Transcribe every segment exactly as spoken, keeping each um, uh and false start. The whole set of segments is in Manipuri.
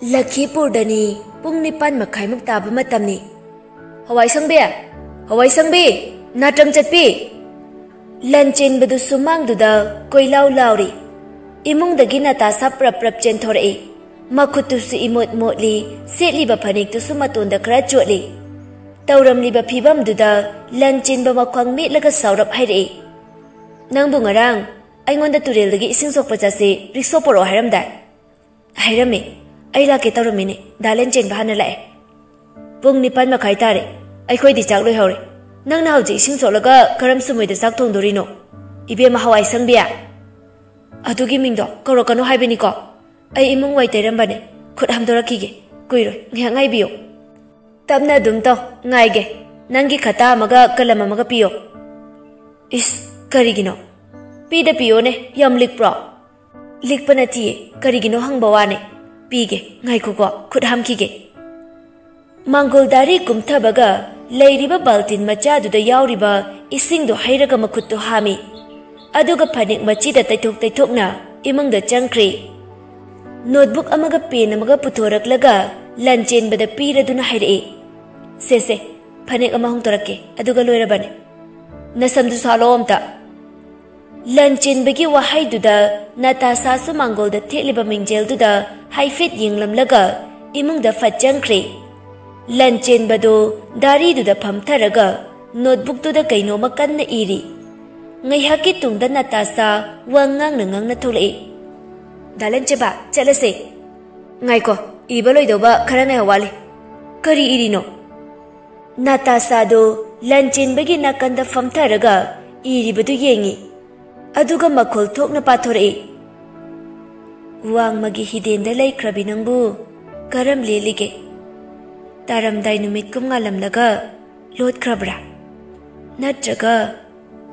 ꯂꯈꯤꯄꯨꯔꯗꯅꯤ꯫ ꯄꯨꯡ ꯅꯤꯄꯥꯟ ꯃꯈꯥꯏꯃꯨꯛ ꯇꯥꯕ ꯃꯇꯝꯅꯤ꯫ "ꯍꯋꯥꯏꯁꯪꯕꯤ! ꯍꯋꯥꯏꯁꯪꯕꯤ! ꯅꯥꯇ꯭ꯔꯪ ꯆꯠꯄꯤ!" ꯂꯟ ꯆꯦꯟꯕꯗꯨ ꯁꯨꯃꯥꯡꯗꯨꯗ ꯀꯣꯏꯂꯥꯎ ꯂꯥꯎꯔꯤ꯫ ꯏꯃꯨꯡꯗꯒꯤ ꯅꯇꯥꯁꯥ ꯄ꯭ꯔꯞ ꯄ꯭ꯔꯞ ꯆꯦꯟꯊꯣꯔꯛꯏ꯫ ꯃꯈꯨꯠꯇꯨꯁꯨ ꯏꯃꯣꯠ ꯃꯣꯠꯂꯤ, ꯁꯦꯠꯂꯤꯕ ꯐꯅꯦꯛꯇꯨꯁꯨ ꯃꯇꯣꯟꯗ ꯈꯔ ꯆꯣꯠꯂꯤ꯫ ꯇꯧꯔꯝꯂꯤꯕ ꯐꯤꯕꯝꯗꯨꯗ ꯂꯟ ꯆꯦꯟꯕ ꯃꯈ꯭ꯋꯥꯡ ꯃꯦꯠꯂꯒ ꯁꯥꯎꯔꯞ ꯍꯥꯏꯔꯛꯏ, "ꯅꯪꯕꯨ ꯉꯔꯥꯡ ꯑꯩꯉꯣꯟꯗ ꯇꯨꯔꯦꯜꯗꯒꯤ ꯏꯁꯤꯡ ꯁꯣꯛꯄ ꯆꯠꯁꯤ, ꯔꯤꯛꯁꯣ ꯄꯣꯔꯛꯑꯣ ꯍꯥꯏꯔꯝꯗꯥꯏ?" "ꯍꯥꯏꯔꯝꯃꯤ꯫ ꯑꯩ ꯂꯥꯛꯀꯦ ꯇꯧꯔꯝꯃꯤꯅꯦ, ꯗꯥ ꯂꯟ ꯆꯦꯟꯕ ꯍꯥꯟꯅ ꯂꯥꯛꯑꯦ꯫" "ꯄꯨꯡ ꯅꯤꯄꯥꯟ ꯃꯈꯥꯏ ꯇꯥꯔꯦ꯫ ꯑꯩꯈꯣꯏꯗꯤ ꯆꯥꯛ ꯂꯣꯏꯍꯧꯔꯦ꯫ ꯅꯪꯅ ꯍꯧꯖꯤꯛ ꯏꯁꯤꯡ ꯁꯣꯛꯂꯒ ꯀꯔꯝ ꯁꯨꯝꯃꯩꯗ ꯆꯥꯛ ꯊꯣꯡꯗꯣꯔꯤꯅꯣ? ꯏꯕꯦꯝꯃ ꯍꯋꯥꯏ ꯁꯪꯕꯤ, ꯑꯗꯨꯒꯤ ꯃꯤꯡꯗꯣ ꯀꯧꯔꯛꯀꯅꯨ ꯍꯥꯏꯕꯅꯤꯀꯣ꯫ ꯑꯩ ꯏꯃꯨꯡ ꯋꯥꯏ ꯇꯩꯔꯝꯕꯅꯦ꯫ ꯈꯨꯠ ꯍꯥꯝꯗꯣꯔꯛꯈꯤꯒꯦ꯫ ꯀꯨꯏꯔꯣꯏ, ꯉꯥꯏꯍꯥꯛ ꯉꯥꯏꯕꯤꯌꯨ꯫" "ꯇꯞꯅ ꯑꯗꯨꯝ ꯇꯧ, ꯉꯥꯏꯒꯦ꯫ ꯅꯪꯒꯤ ꯈꯇꯥ ꯑꯃꯒ ꯀꯂꯝ ꯑꯃꯒ ꯄꯤꯌꯣ꯫" "ꯏꯁ, ꯀꯔꯤꯒꯤꯅꯣ? ꯄꯤꯗ ꯄꯤꯌꯣꯅꯦ, ꯌꯥꯝ ꯂꯤꯛꯄ꯭ꯔꯣ?" "ꯂꯤꯛꯄ ꯅꯠꯇꯤꯌꯦ, ꯀꯔꯤꯒꯤꯅꯣ ꯍꯪꯕ ꯋꯥꯅꯦ꯫ ꯄꯤꯒꯦ, ꯉꯥꯏꯈꯣꯀꯣ, ꯈꯨꯠ ꯍꯥꯝꯈꯤꯒꯦ꯫" ꯃꯥꯡꯒꯣꯜ ꯗꯥꯔꯤ ꯀꯨꯝꯊꯕꯒ ꯂꯩꯔꯤꯕ ꯕꯥꯜꯇꯤꯟ ꯃꯆꯥꯗꯨꯗ ꯌꯥꯎꯔꯤꯕ ꯏꯁꯤꯡꯗꯣ ꯍꯩꯔꯒ ꯃꯈꯨꯠꯇꯣ ꯍꯥꯝꯃꯤ꯫ ꯑꯗꯨꯒ ꯐꯅꯦꯛ ꯃꯆꯤꯗ ꯇꯩꯊꯣꯛ ꯇꯩꯊꯣꯛꯅ ꯏꯃꯨꯡꯗ ꯆꯪꯈ꯭ꯔꯦ꯫ ꯅꯣꯠꯕꯨꯛ ꯑꯃꯒ ꯄꯦꯟ ꯑꯃꯒ ꯄꯨꯊꯣꯔꯛꯂꯒ ꯂꯟ ꯆꯦꯟꯕꯗ ꯄꯤꯔꯗꯨꯅ ꯍꯥꯏꯔꯛꯏ, "ꯁꯦ, ꯁꯦ, ꯐꯅꯦꯛ ꯑꯃ ꯍꯣꯡꯗꯣꯔꯛꯀꯦ, ꯑꯗꯨꯒ ꯂꯣꯏꯔꯕꯅꯦ꯫ ꯅꯁꯝꯗꯨ ꯁꯥꯠꯂꯣ ꯑꯝꯇ꯫" ꯂꯟ ꯆꯦꯟꯕꯒꯤ ꯋꯥꯍꯩꯗꯨꯗ ꯅꯇꯥꯁꯥꯁꯨ ꯃꯥꯡꯒꯣꯜꯗ ꯊꯦꯠꯂꯤꯕ ꯃꯤꯡꯖꯦꯜꯗꯨꯗ ꯍꯥꯏꯐꯦꯠ ꯌꯦꯡꯂꯝꯂꯒ ꯏꯃꯨꯡꯗ ꯐꯠ ꯆꯪꯈ꯭ꯔꯦ꯫ ꯂꯟ ꯆꯦꯟꯕꯗꯨ ꯗꯥꯔꯤꯗꯨꯗ ꯐꯝꯊꯔꯒ ꯅꯣꯠꯕꯨꯛꯇꯨꯗ ꯀꯩꯅꯣꯃ ꯀꯟꯅ ꯏꯔꯤ꯫ ꯉꯥꯏꯍꯥꯛꯀꯤ ꯇꯨꯡꯗ ꯅꯇꯥꯁꯥ ꯋꯥ ꯉꯥꯡꯅ ꯉꯥꯡꯅ ꯊꯣꯛꯂꯛꯏ꯫ "ꯗꯥ ꯂꯟ ꯆꯦꯟꯕ, ꯆꯠꯂꯁꯦ꯫" "ꯉꯥꯏꯈꯣ, ꯏꯕ ꯂꯣꯏꯗꯧꯕ ꯈꯔ ꯉꯥꯏꯍꯥꯛ ꯋꯥꯠꯂꯤ꯫" "ꯀꯔꯤ ꯏꯔꯤꯅꯣ?" ꯅꯇꯥꯁꯥꯗꯨ ꯂꯟ ꯆꯦꯟꯕꯒꯤ ꯅꯥꯀꯟꯗ ꯐꯝꯊꯔꯒ ꯏꯔꯤꯕꯗꯨ ꯌꯦꯡꯏ꯫ ꯑꯗꯨꯒ ꯃꯈꯣꯜ ꯊꯣꯛꯅ ꯄꯥꯊꯣꯔꯛꯏ, "ꯋꯥꯡꯃꯒꯤ ꯍꯤꯗꯦꯟꯗ ꯂꯩꯈ꯭ꯔꯕꯤ ꯅꯪꯕꯨ ꯀꯔꯝ ꯂꯦꯜꯂꯤꯒꯦ? ꯇꯥꯔꯝꯗꯥꯏ ꯅꯨꯃꯤꯠꯀꯨꯝ ꯉꯥꯜꯂꯝꯂꯒ ꯂꯣꯠꯈ꯭ꯔꯕ꯭ꯔꯥ? ꯅꯠꯇ꯭ꯔꯒ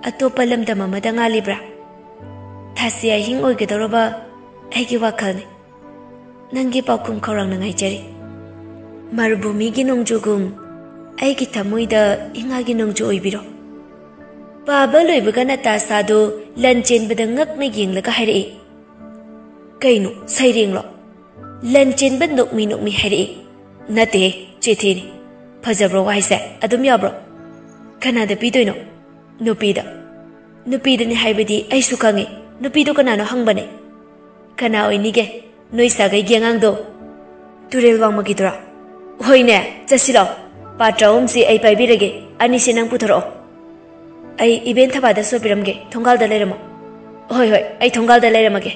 ꯑꯇꯣꯞꯄ ꯂꯝꯗꯝ ꯑꯃꯗ ꯉꯥꯜꯂꯤꯕ꯭ꯔꯥ? ꯊꯥꯁꯤ ꯑꯍꯤꯡ ꯑꯣꯏꯒꯗꯧꯔꯕ ꯑꯩꯒꯤ ꯋꯥꯈꯜꯅꯤ꯫ ꯅꯪꯒꯤ ꯄꯥꯎꯈꯨꯝ ꯈꯧꯔꯥꯡꯅ ꯉꯥꯏꯖꯔꯤ꯫ ꯃꯔꯨꯚꯨꯃꯤꯒꯤ ꯅꯣꯡꯖꯨꯒꯨꯝ ꯑꯩꯒꯤ ꯊꯃꯣꯏꯗ ꯏꯉꯥꯒꯤ ꯅꯣꯡꯖꯨ ꯑꯣꯏꯕꯤꯔꯣ꯫" ꯄꯥꯕ ꯂꯣꯏꯕꯒ ꯅꯇꯥꯁꯥꯗꯨ ꯂꯟ ꯆꯦꯟꯕꯗ ꯉꯛꯅ ꯌꯦꯡꯂꯒ ꯍꯥꯏꯔꯛꯏ, "ꯀꯩꯅꯣ, ꯁꯩꯔꯦꯡꯂꯣ?" ꯂꯟꯆꯦꯟꯕ ꯅꯣꯛꯃꯤ ꯅꯣꯛꯃꯤ ꯍꯥꯏꯔꯛꯏ, "ꯅꯠꯇꯦꯍꯦ, ꯆꯤꯊꯤꯅꯤ꯫ ꯐꯖꯕ꯭ꯔꯣ ꯋꯥꯍꯩꯁꯦ? ꯑꯗꯨꯝ ꯌꯥꯕ꯭ꯔꯣ?" "ꯀꯅꯥꯗ ꯄꯤꯗꯣꯏꯅꯣ?" "ꯅꯨꯄꯤꯗ꯫" "ꯅꯨꯄꯤꯗꯅꯤ ꯍꯥꯏꯕꯗꯤ ꯑꯩꯁꯨ ꯈꯪꯉꯤ꯫ ꯅꯨꯄꯤꯗꯣ ꯀꯅꯥꯅꯣ ꯍꯪꯕꯅꯦ꯫" "ꯀꯅꯥ ꯑꯣꯏꯅꯤꯒꯦ? ꯅꯣꯏ ꯁꯥꯒꯩꯒꯤ ꯑꯉꯥꯡꯗꯣ?" "ꯇꯨꯔꯦꯜ ꯋꯥꯡꯃꯒꯤꯗꯨꯔꯣ?" "ꯍꯣꯏꯅꯦ, ꯆꯠꯁꯤꯂꯣ꯫ ꯄꯥꯇ꯭ꯔ ꯑꯍꯨꯝꯁꯤ ꯑꯩ ꯄꯥꯏꯕꯤꯔꯒꯦ, ꯑꯅꯤꯁꯤ ꯅꯪ ꯄꯨꯊꯣꯔꯛꯑꯣ꯫ ꯑꯩ ꯏꯕꯦꯟ ꯊꯕꯥꯗ ꯁꯣꯠꯄꯤꯔꯝꯒꯦ, ꯊꯣꯡꯒꯥꯜꯗ ꯂꯩꯔꯝꯃꯣ꯫" "ꯍꯣꯏ, ꯍꯣꯏ, ꯑꯩ ꯊꯣꯡꯒꯥꯜꯗ ꯂꯩꯔꯝꯃꯒꯦ꯫"